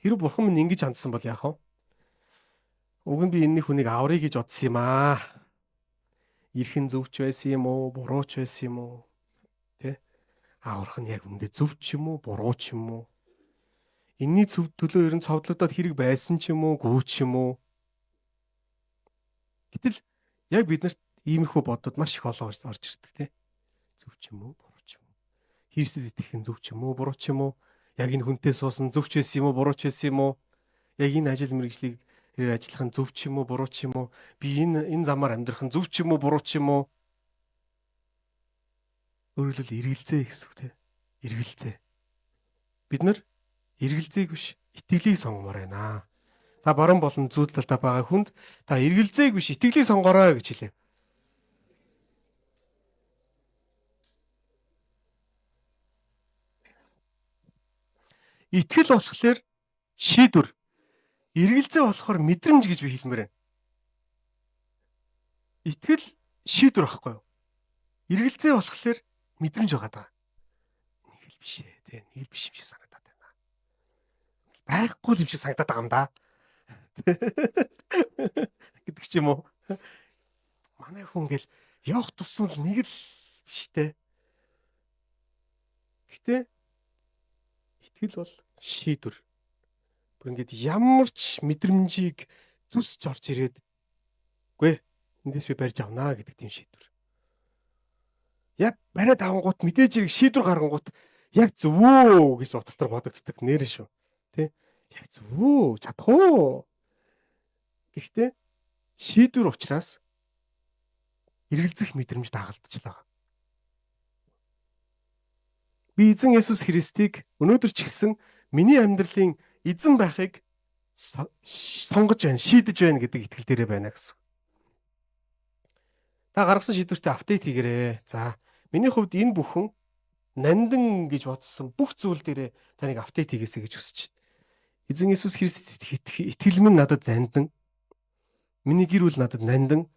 Хэрв Бурхан минь ингэж хандсан бол яах вэ? Уг нь би энэний хүнийг аврыг гэж бодсон юм аа. Ирхэн зөвч байсан юм уу, буруу ч байсан юм уу? Тэ? Аврах нь яг үндэ зөв ч юм уу, буруу ч юм уу? Энэний зөв төлөө ер нь цовдлогдоод хэрэг байсан ч юм уу, гүү ч юм уу? Гэтэл яг биднэрт иймэрхүү бодод маш их олон орж ирдэг тий. Зөв ч юм уу, буруу ч юм уу. Христэд итгэх нь зөв ч юм уу, буруу ч юм уу. Яг энэ хүнтэй суусан зөв ч байсан юм уу, буруу ч байсан юм уу. Яг энэ ажил мэргэжлийг хэрээр ажиллах нь зөв ч юм уу, буруу ч юм уу. Би энэ замаар амьдрах нь зөв ч юм уу, буруу ч юм уу. Өөрөөр хэлбэл эргэлзээ гэсэн үг тий. Эргэлзээ. Бид нар эргэлзээг биш, итгэлийг сонгомоор байна. Та баруун болон зүүн талдаа байгаа хүнд та эргэлзээг биш, итгэлийг сонгоорой гэж хэлээ. Итгэл болохоор шийдвэр, эргэлзээ болохоор мэдрэмж гэж би хэлмээр байна. Итгэл шийдвэр байхгүй юу? Эргэлзээ болохоор мэдрэмж байгаа даа. Нэг л биш ээ, тэ. Нэг л биш юм шиг санагдаад байна. Байхгүй юм шиг санагдаад байгаа юм да. Гэдэг ч юм уу. Манай хүн ингээл явах тусам л нэг л биш тэ. Гэтэ итгэл бол шийдвэр. Бүр ингээд ямар ч мэдрэмжийг зүсч орж ирээд үгүй эндээс би барьж авнаа гэдэг тийм шийдвэр. Яг бариад авангууд мэдээж хэрэг шийдвэр гаргангууд яг зөв үү гэж утгалтар бодогддог нэр шүү. Тэ? Яг зөв үү? Чадах уу? Гэхдээ шийдвэр учраас эргэлзэх мэдрэмж дагалдчихлаа. Би эзэн Есүс Христийг өнөөдөр ч гэсэн миний амьдралын эзэн байхыг сонгож байна, шийдэж байна гэдэг итгэл дээрээ байна гэсэн. Та гаргасан шийдвэртээ апдейт хийгээрэй. За, миний хувьд энэ бүхэн нандин гэж бодсон бүх зүйл дээрээ таныг апдейт хийгээсэй гэж хүсэж байна. Эзэн Иесус Христэд итгэл минь надад нандин. Миний гэр бүл надад нандин.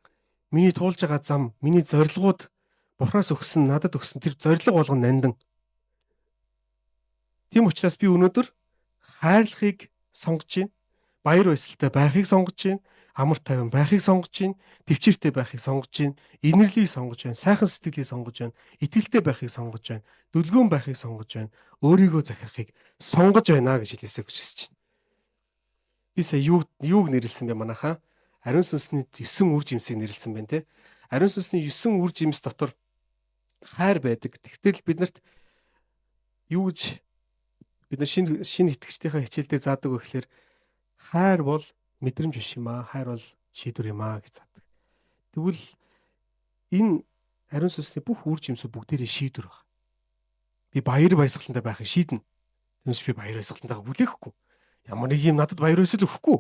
Миний туулж байгаа зам, миний зорилгууд Бурханаас өгсөн, надад өгсөн тэр зорилго болгон нандин. Тийм учраас би өнөөдөр хайрлахыг сонгож байна. Баяр баясгалтай байхыг сонгож байна. Амар тайван байхыг сонгож байна, төвчээртэй байхыг сонгож байна, инэрлийг сонгож байна, сайхан сэтгэлийг сонгож байна, итгэлтэй байхыг сонгож байна, дүлгөөн байхыг сонгож байна, өөрийгөө захирахыг сонгож байна гэж хэлээсэй гэж хүсэж байна. Би сая юуг нэрлсэн бэ манайхаа? Ариун сүнсний 9 үр жимсийг нэрлсэн байна те. Ариун сүнсний 9 үр жимс дотор хайр байдаг. Тэгтэл бид нарт юу гэж бид нар шинэ итгэгчдийнхээ хичээлдээ заадаг вэ гэхээр хайр бол мэдрэмж биш юм аа, хайр бол шийдвэр юм аа гэж заадаг. Тэгвэл энэ ариун сүнсний бүх үр жимсүүд бүгдээрээ шийдвэр байна. Би баяр баясгалантай байхыг шийднэ. Түүнээс би баяр баясгалантайгаа хүлээхгүй. Ямар нэг юм надад баяр баясгал өгөхгүй.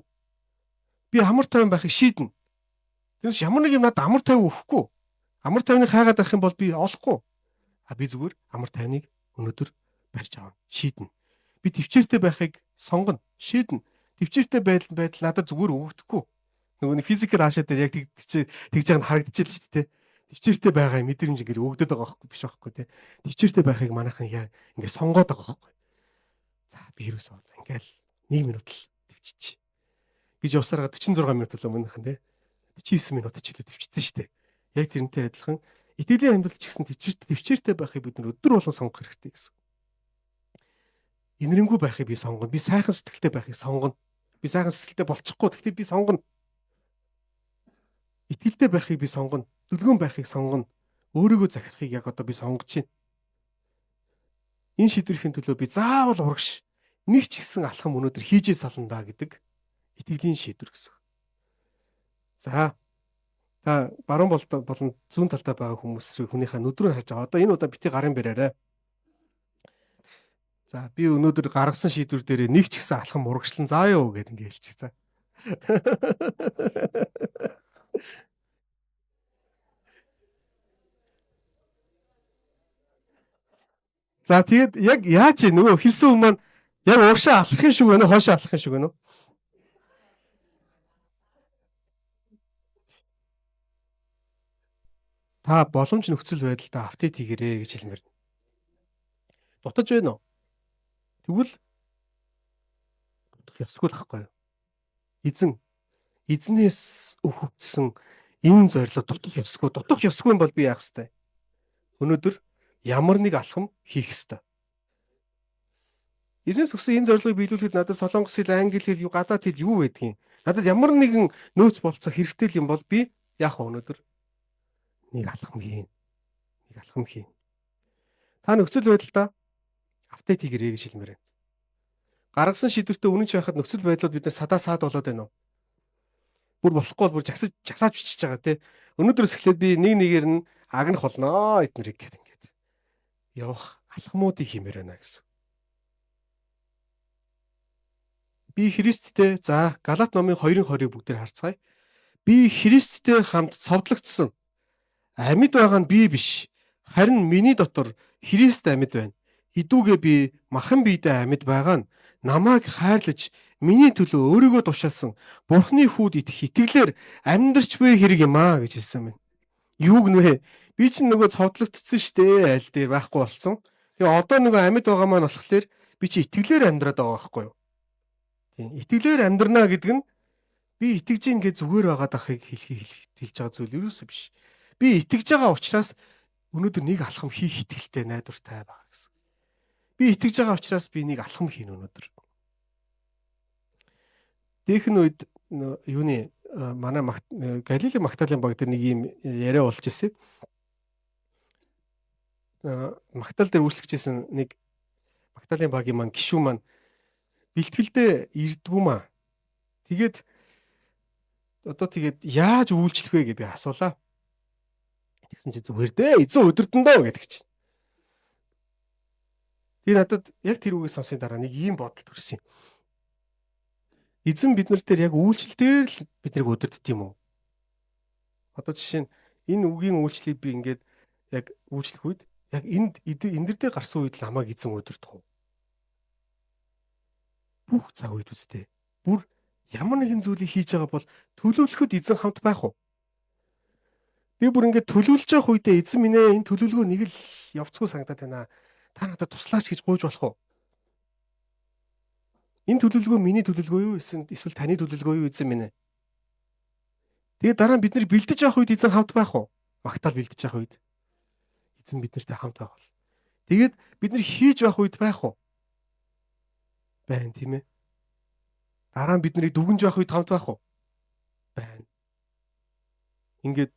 Би амар тайван байхыг шийднэ. Түүнээс ямар нэг юм надад амар тайван өгөхгүй. Амар тайвныг хайгаад байх юм бол би олохгүй. А би зүгээр амар тайвныг өнөөдөр барьж авна, шийднэ. Би төвчээртэй байхыг сонгоно, шийднэ. Төвчээртэй байдал надад зүгээр өгөгдөхгүй. Нөгөө нэг физикал хаашаа дээр яг тэгж байгаа нь харагдчихэл шүү дээ. Төвчээртэй байгаа мэдрэмж ингэж өгдөд байгаа байхгүй биш байхгүй те. Төвчээртэй байхыг манайхан яг ингэ сонгоод байгаа байхгүй. За би ерөөсөө ингээл 1 минут л төвччих гэж явсараа 46 минут л өмнөхөн те. 49 минут ч илүү төвчсөн шүү дээ. Яг тэрнтэй адилхан итгэлийн амьдрал ч гэсэн төвчээртэй байхыг бид нар өдөр болгон сонгох хэрэгтэй гэсэн. Инэрэнгүй байхыг би сонгоно. Би сайхан сэтгэлтэй байхыг сонгоно. Би сайхан сэтгэлтэй болчихгүй. Гэхдээ би сонгоно. Итгэлтэй байхыг би сонгоно. Дүлгөөн байхыг сонгоно. Өөрийгөө захирахыг яг одоо би сонгож байна. Энэ шийдвэрийн төлөө би заавал урагш нэг ч гэсэн алхам өнөөдөр хийжээ сална да гэдэг итгэлийн шийдвэр гэсэн. За та баруун болон зүүн талдаа байгаа хүмүүс хүнийхээ нүд рүү харж байгаа. Одоо энэ удаа бити гарын бариарай. За би өнөөдөр гаргасан шийдвэр дээр нэг ч гэсэн алхам урагшлан заа юу гэд ингээ хэлчих. За. За тэгээд яг яаж нөгөө хэлсэн хүмүүс маань яг урагшаа алхах юм шиг байна уу, хоошоо алхах юм шиг байна уу? Та боломж нөхцөл байдалтай апдейт хийгэрээ гэж хэлмээр. Дутаж байна уу? Тэгвэл дутах ёсгүй л байхгүй юу? Эзнээс өгөгдсөн энэ зорилго дутах ёсгүй. Дутах ёсгүй юм бол би яах ёстой? Өнөөдөр ямар нэг алхам хийх ёстой. Эзнээс өгсөн энэ зорилгыг биелүүлэхэд надад солонгос хэл, англи хэл, гадаад хэл юу байдгийг? Надад ямар нэгэн нөөц болцоо хэрэгтэй л юм бол би яах вэ өнөөдөр? Нэг алхам хийн. Нэг алхам хийн. Та нөхцөл байдалдаа апдейт хийгэрэй гэж хэлмээр байна. Гаргасан шийдвэртээ үнэнч байхад нөхцөл байдлууд биднээс садаа саад болоод байна уу? Бүр болохгүй бол бүр жагсааж бичиж байгаа тий. Өнөөдрөөс эхлээд би нэг нэгээр нь агнах болноо эднэрийг гэт ингээд явах алхмуудыг хиймээр байна гэсэн. Би Христтэй, за Галат номын 2:20-ыг бүгдээр харцгаая. Би Христтэй хамт цовдлогдсон. Амьд байгаа нь би биш. Харин миний дотор Христ амьд байна. Идүүгээ би махан биедээ амьд байгаа нь намайг хайрлаж миний төлөө өөрийгөө тушаасан Бурхны хүүд итгэх итгэлээр амьдрч буй хэрэг юм аа гэж хэлсэн байна. Юу гэнэ? Би чинь нөгөө цовдлогдсон штэ, аль дээр байхгүй болсон. Тэгээ одоо нөгөө амьд байгаа маань болохоор би чи итгэлээр амьдраад байгаа байхгүй юу? Тийм. Итгэлээр амьдрнаа гэдэг нь би итгэж гин гэж зүгээр байгаад ахыг хэлж байгаа зүйл юусоо биш. Би итгэж байгаа учраас өнөөдөр нэг алхам хийх итгэлтэй, найдвартай байгаа гэсэн. Би итгэж байгаа учраас би нэг алхам хийнэ өнөөдөр. Дээхэн үед юуны манай Галилийн Магдалины баг дээр нэг ийм яриа болж ирсэн. Магдал дээр үйлчлэгчээсэн нэг Магдалины багийн маань гишүүн маань бэлтгэлдээ ирдгүү маа. Тэгээд одоо тэгээд яаж үйлчлэх вэ гэж би асуулаа. Тэгсэн чи зүгээр дээ, эзэн өдөрдөн дөө гэдэг чинь. Би надад яг тэр үгийг сонсохын дараа нэг ийм бодол төрсөн юм. Эзэн бид нар дээр яг үйлчлэл дээр л биднийг өдөрддөг юм уу? Одоо жишээ нь энэ үгийн үйлчлэлийг би ингээд яг үйлчлэх үед яг энд энэ дээр гарсан үед л намайг эзэн өдөрдөх үү? Бүх цаг үед үстэй. Бүр ямар нэгэн зүйлийг хийж байгаа бол төлөвлөхөд эзэн хамт байх уу? Би бүр ингээд төлөвлөж явах үедээ эзэн минь ээ, энэ төлөвлөгөө нэг л явцгүй санагдаад байна. Та надад туслаач гэж гуйж болох уу? Энэ төлөвлөгөө миний төлөвлөгөө юу эсвэл таны төлөвлөгөө юу эзэн минь ээ? Тэгээд дараа нь бид нэр бэлдэж явах үед эзэн хамт байх уу? Магтаал бэлдэж явах үед эзэн бид нартай хамт байх бол. Тэгээд бид нар хийж явах үед байх уу? Байна, тийм ээ. Дараа нь бид нарыг дүгнж явах үед хамт байх уу? Байна. Ингээд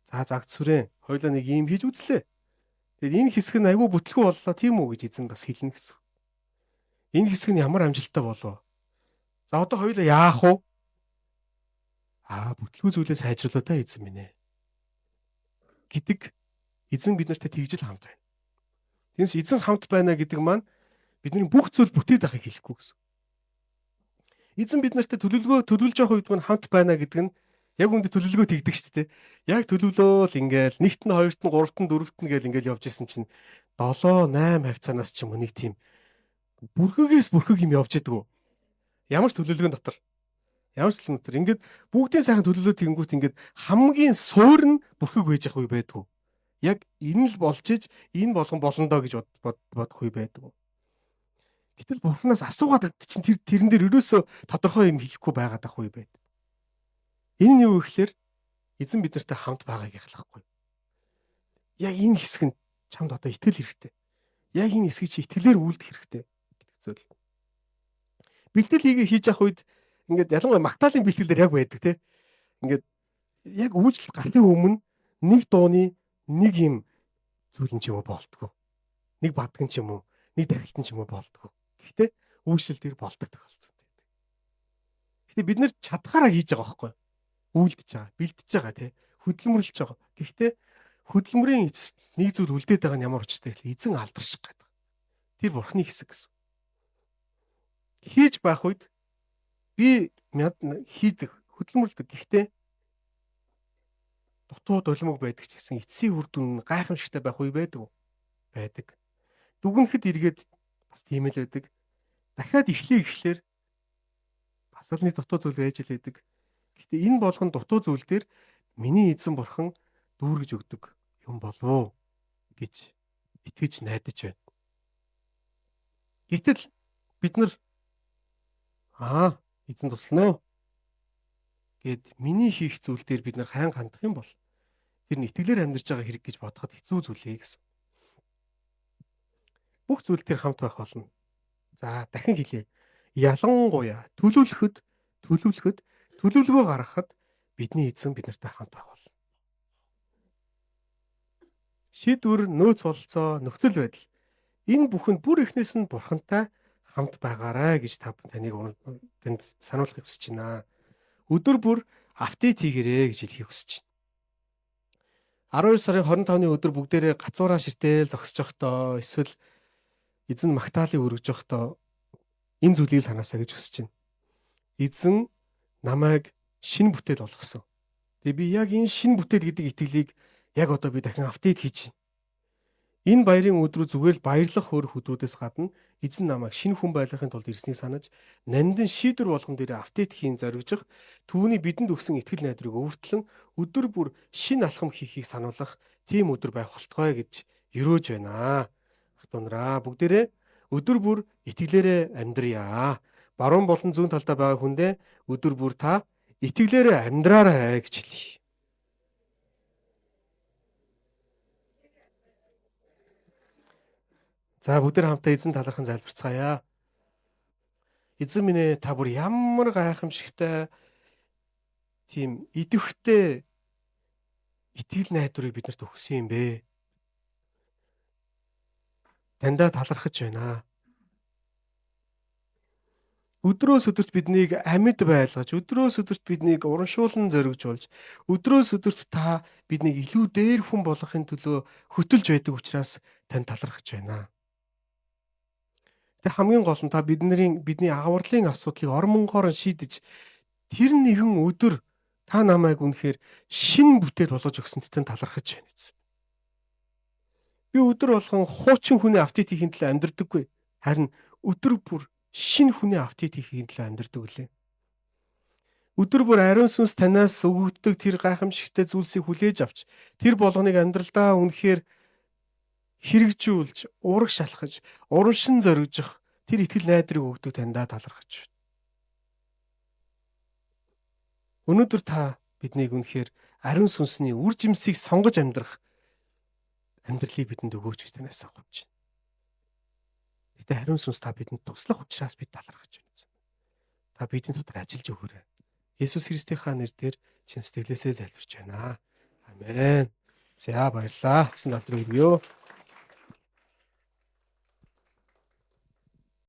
за загц сүрэн хоёлоо нэг ийм хийж үзлээ. Тэгээд энэ хэсэг нь айгүй бүтлгүй боллоо тийм үү гэж эзэн бас хэлнэ гэсэн. Энэ хэсэг нь ямар амжилттай болов? За одоо хоёлоо яах вэ? Аа, бүтлгүй зүйлээ сайжруулаа та эзэн минь ээ гэдэг эзэн бид нартай тэгж л хамт байна. Тиймээс эзэн хамт байна гэдэг маань бидний бүх зүйл бүтээд байхыг хэлэхгүй гэсэн. Эзэн бид нартай төлөвлөгөө төлөвлөж явах үед маань хамт байна гэдэг нь яг үндэ төлөвлөгөө тэгдэг шүү дээ. Яг төлөвлөөл ингээл нэгт нь, хоёрт нь, гуравт нь, дөрөвт нь гэл ингээл явж исэн чинь 7 8 хавцаанаас ч юм уу нэг тийм бүрхэгээс бүрхэг юм явж идэг. Ямар ч төлөвлөгөөн дотор. Ямар ч төлөвлөгөөн дотор ингээд бүгдийн сайхан төлөвлөгөө тэгэнгүүт ингээд хамгийн суур нь бүрхэг байж явах үе байдгүй. Яг энэ л болж иж энэ болгон болно доо гэж бодох үе байдгүй. Гэтэл бурхнаас асуугаад чинь тэрэн дээр ерөөсөө тодорхой юм хэлэхгүй байгаад ах үе байд. Энэ нь юу гэхээр эзэн бид нартай хамт байгааг ялахгүй. Яг энэ хэсэг нь чамд одоо итгэл хэрэгтэй. Яг энэ хэсгийг чи итгэлээр үйлдэх хэрэгтэй гэдэг зүйл. Бэлтгэл хийж явах үед ингээд ялангуяа Магдалины бэлтгэлээр яг байдаг те. Ингээд яг үйлчлэл гарахын өмнө нэг дууны нэг юм зүйл нь ч юм уу болтгоо. Нэг бадган ч юм уу, нэг дахилтан ч юм уу болтгоо. Гэхдээ үйлчлэл дээр болдог тохиолдсон байдаг. Гэхдээ бид нэр чадхаараа хийж байгаа байхгүй юу? Үйлдэж байгаа, бэлдэж байгаа тий. Хөдөлмөрлөж байгаа. Гэхдээ хөдөлмөрийн эцэст нэг зүйл үлдээд байгаа нь ямар учиртай вэ? Эзэн алдарших гэдэг. Тэр бурхны хэсэг гэсэн. Хийж байх үед би хийдэг, хөдөлмөрлөдөг. Гэхдээ дутуу долимог байдаг ч гэсэн эцсийн үр дүн гайхамшигтай байх үе байдаг уу? Байдаг. Дүгнэхэд эргээд бас тийм л байдаг. Дахиад эхлэе гэхлээр бас л нэг дутуу зүйл байж л байдаг. Гэхдээ энэ болгон дутуу зүйл дээр миний эзэн бурхан дүүргэж өгдөг юм болов гэж итгэж найдаж байна. Гэтэл бид нар эзэн туслана уу гэд миний хийх зүйл дээр бид нар хайн хандах юм бол тэр нь итгэлээр амьдарч байгаа хэрэг гэж бодоход хэцүү зүйлээ гэсэн. Бүх зүйл дээр хамт байх болно. За дахин хэлье. Ялангуяа төлөвлөхөд төлөвлөгөө гаргахад бидний эзэн бид нартай хамт байх болно. Шийдвэр, нөөц бололцоо, нөхцөл байдал энэ бүхэнд бүр эхнээс нь бурхантай хамт байгаарай гэж та таныг танд сануулахыг хүсэж байна. Өдөр бүр апдейт хийгээрэй гэж хэлхийг хүсэж байна. 12 сарын 25-ны өдөр бүгдээрээ гацуураа ширтэл зогсож явахдаа эсвэл эзэн магтаалыг өргөж явахдаа энэ зүйлийг санаасаа гэж хүсэж байна. Эзэн намайг шинэ бүтээл болгосон. Тэгээ би яг энэ шинэ бүтээл гэдэг итгэлийг яг одоо би дахин update хийж байна. Энэ баярын өдрүү зүгээр л баярлах хөөрөх өдрүүдээс гадна эзэн намайг шинэ хүн байлгахын тулд ирснийг санаж нандин шийдвэр болгон дээр update хийн зоригжих, түүний бидэнд өгсөн итгэл найдрыг өвөртлөн өдөр бүр шинэ алхам хийхийг сануулах тийм өдөр байх болтугай гэж ерөөж байна. Ах トゥ нараа бүгдээрээ өдөр бүр итгэлээрээ амьдрья. Баруун болон зүүн талдаа байгаа хүндээ өдөр бүр та итгэлээрээ амьдраарай гэж хэлье. За бүгд хамтдаа эзэн талархан залбирцгаая. Эзэн минь ээ, та бүр ямар гайхамшигтай тийм идэвхтэй итгэл найдварыг биднэрт өгсөн юм бэ? Таньдаа талархаж байна. Өдрөөс өдөрт биднийг амьд байлгаж, өдрөөс өдөрт биднийг урамшуулан зоригжуулж, өдрөөс өдөрт та биднийг илүү дээр хүн болгохын төлөө хөтөлж байдаг учраас тань талархаж байна. Тэг хамгийн гол нь та бидний авралын асуудлыг ор мөнгөөр шийдэж тэр нэгэн өдөр та намайг үнэхээр шинэ бүтээл болгож өгсөнд тань талархаж байна эзэн. Би өдөр болгон хуучин хүний update хийхин төлөө амьдрдаггүй. Харин өдөр бүр шинэ хүний update хийхин төлөө амьдрдаг үлээ. Өдөр бүр ариун сүнс танаас өгөгддөг тэр гайхамшигтай зүйлсийг хүлээж авч тэр болгоныг амьдралдаа үнэхээр хэрэгжүүлж, ураг шалхаж, урамшин зоригжих тэр итгэл найдрыг өгдөг таньдаа талархаж байна. Өнөөдөр та биднийг үнэхээр ариун сүнсний үр жимсийг сонгож амьдрах амьдралыг бидэнд өгөөч гэж танаас авч байна. Гэтэ ариун сүнс та бидэнд туслах учраас бид талархаж байна. Та бидний дотор ажиллаж өгөөрэй. Есүс Христийнхаа нэрээр чин сэтгэлээсээ залбирч байна. Амен. За баярлалаа. Эцэст алдрыг өргөё.